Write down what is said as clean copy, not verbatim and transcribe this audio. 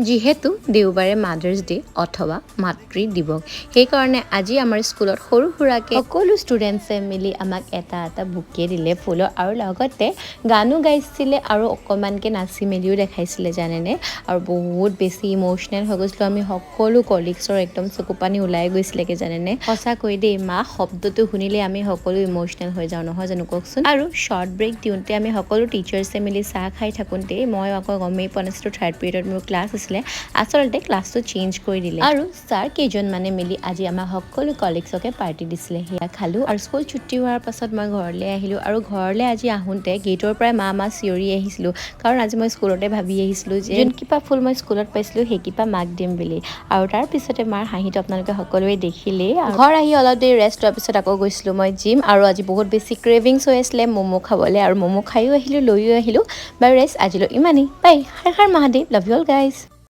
যিহেতু দেওবাৰে mothers day অথবা মাতৃ দিৱস, সেইকাৰণে আজি আমাৰ স্কুলত সৰু সুৰাকৈ সকলো ষ্টুডেণ্টছে মিলি আমাক এটা এটা বুকে দিলে ফুলৰ আৰু লগতে গানো গাইছিলে আৰু অকণমানকৈ নাচি মেলিও দেখাইছিলে, জানেনে? আৰু বহুত বেছি ইম'চনেল হৈ গৈছিলোঁ আমি সকলো। কলিগছৰ একদম চকু পানী ওলাই গৈছিলেগৈ, জানেনে? সঁচাকৈ দেই, মা শব্দটো শুনিলে আমি সকলো ইম'চনেল হৈ যাওঁ, নহয় জানো কওকচোন? আৰু শ্বৰ্ট ব্ৰেক দিওঁতে আমি সকলো টিচাৰ্ছে মিলি চাহ খাই থাকোঁতেই মই আকৌ গমেই পোৱা নাছিলোঁ থাৰ্ড পিৰিয়ডত মোৰ ক্লাছ আছিলে। আচলতে ক্লাছটো চেঞ্জ কৰি দিলে আৰু ছাৰ কেইজনমানে মিলি আজি আমাক সকলো কলিগছকে পাৰ্টি দিছিলে, সেয়া খালোঁ। আৰু স্কুল ছুটি হোৱাৰ পাছত মই ঘৰলৈ আহিলোঁ আৰু ঘৰলৈ আজি আহোঁতে গেটৰ পৰাই মা মা চিঞৰি আহিছিলোঁ, কাৰণ আজি মই স্কুলতে ভাবি আহিছিলোঁ যে যোনকেইপাহ ফুল মই স্কুলত পাইছিলোঁ, সেইকেইপাহ মাক দিম বুলি। আৰু তাৰপিছতে মাৰ হাঁহিটো আপোনালোকে সকলোৱে দেখিলেই। ঘৰ আহি অলপ দেৰি ৰেষ্ট লোৱাৰ পিছত আকৌ গৈছিলোঁ মই জিম। আৰু আজি বহুত বেছি ক্ৰেভিংছ হৈ আছিলে ম'ম' খাবলৈ আৰু ম'ম' খায়ো আহিলোঁ, লৈয়ো আহিলোঁ। বাৰু ৰাইজ, আজিলৈ ইমানেই। বাই, Har Har Mahadev, love you all guys.